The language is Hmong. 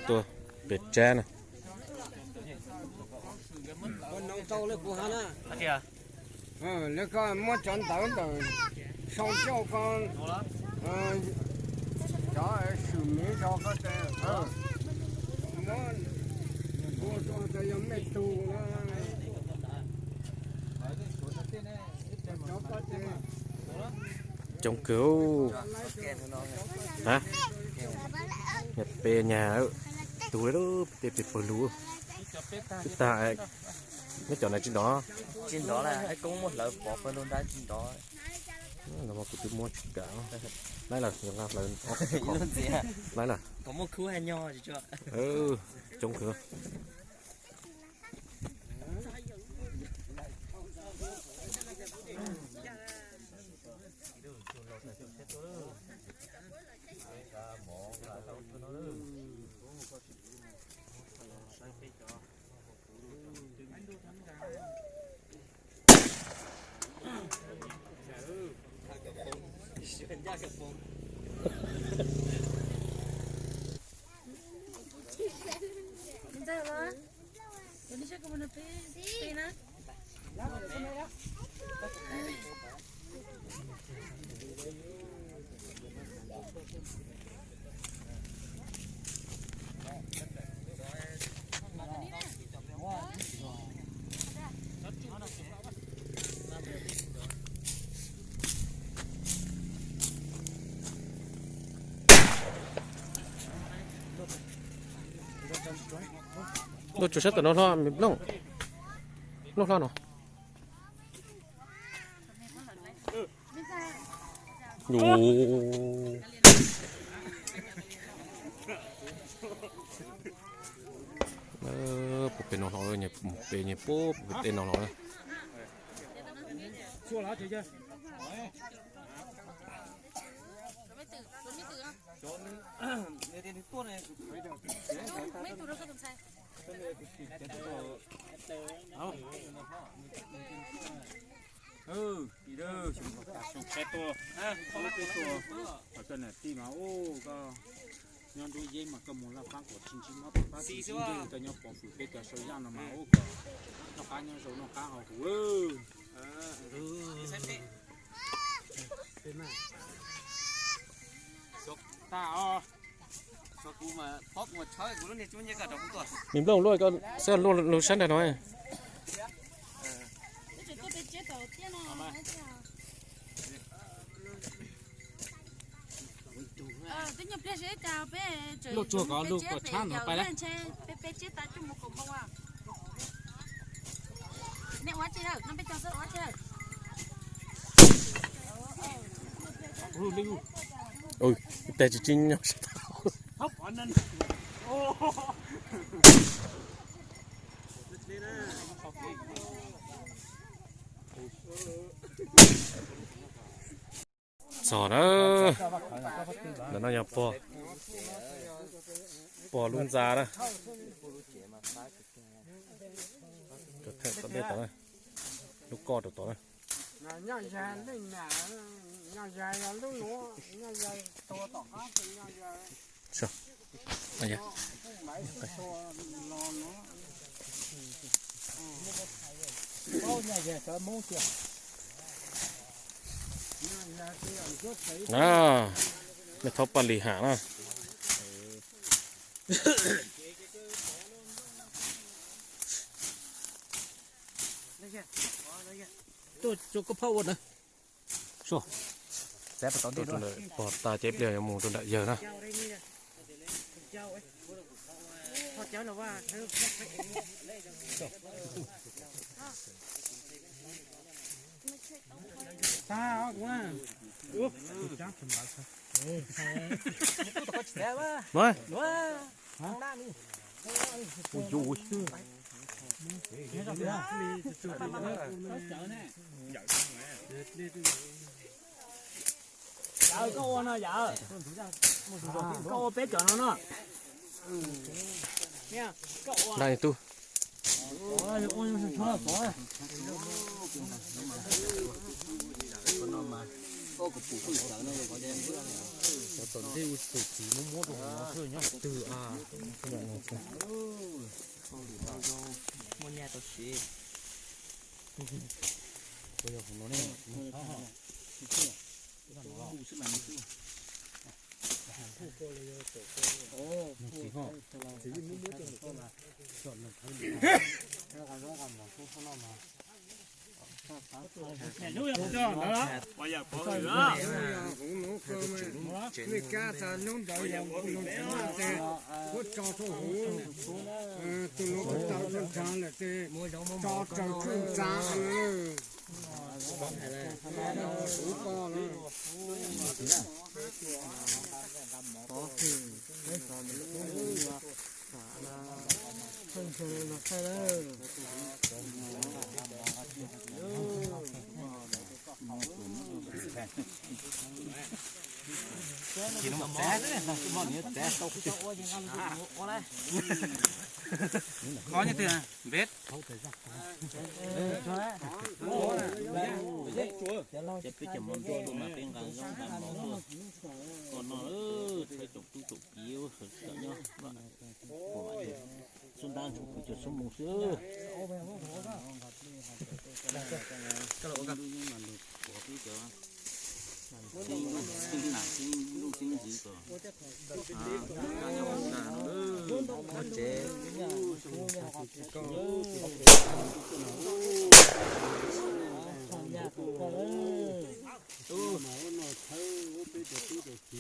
Tuaj pem tsab na. Lawv koj muab cov ntawv ntawm sau coj ko, cov swm miv zog koj tes, muab ua rau yog mej tug coob kawg. Ha, pe nyag, tug tej pes pawg lug. Twb tag, neb cov na tsis nrov. Tsis nrov, koob muab hlawv pov pawg lug nrab tsis nrov. Kuv twb muab tsis kam. Laib lawm, laib lawm. Coob kawg. Luaj tsuas sab tom no hlo me nplooj. Luaj hlo no. Puag pem no hlo, puag pem nyuag puag pem tej no hlo. Nyob nruab yeeb mas koj mus laj pab kom tsis ntsib mob tawm pab tsis ntsib ntuj, koj nyob pov hwm peb cov saw yaj no mas ua kom noj qab nyob zoo noj qab haus huv. Tag os. Me nplooj luaj ko, xab luaj lug sab nrag no. Luaj tsuag ko lug kom tshab no pais lawm. Tes tsis tsim nyog sab. Txog na, ntawm no yog pog, pog lub ntxa na. Rau thawm tom dej tod na, lub koj rau tod na. Na, mej thaub paj lis ham na. Tuaj rau koj phauj ua na. Pog tag ces pliag yuav mus rau nram yawg na. Yawm, koj ua no yawm. Koj ua peb cov no no. Nag tub. Cov tom ntej ua tus txiv muab muab rau hauv no xwb, nyob qhov twg a? Muaj nyaj tau siv. Puas yog hauv no ne? Nej kab tas hnub ntawd yog kuv los ntxhiv no ces kuv tso rau hauv, tus los kuv tau rau nrad lawm ces tso raws kwj ntxa lawm. Kuv ko lawm. Qhov nyuj twg npeb. Ces peb cov mov nrog tuaj mas peb nqa zaub nqa mov tuaj. Koj no txhawb tsoom tub tsoom kiv sawv nyob, xub ntab ntshua pwg cov xub mus xwb. Xeeb nam xeeb ntxwv kom nyob ua ntag no. Ub, mas ub no txhawb ub peb cov tub cov kiv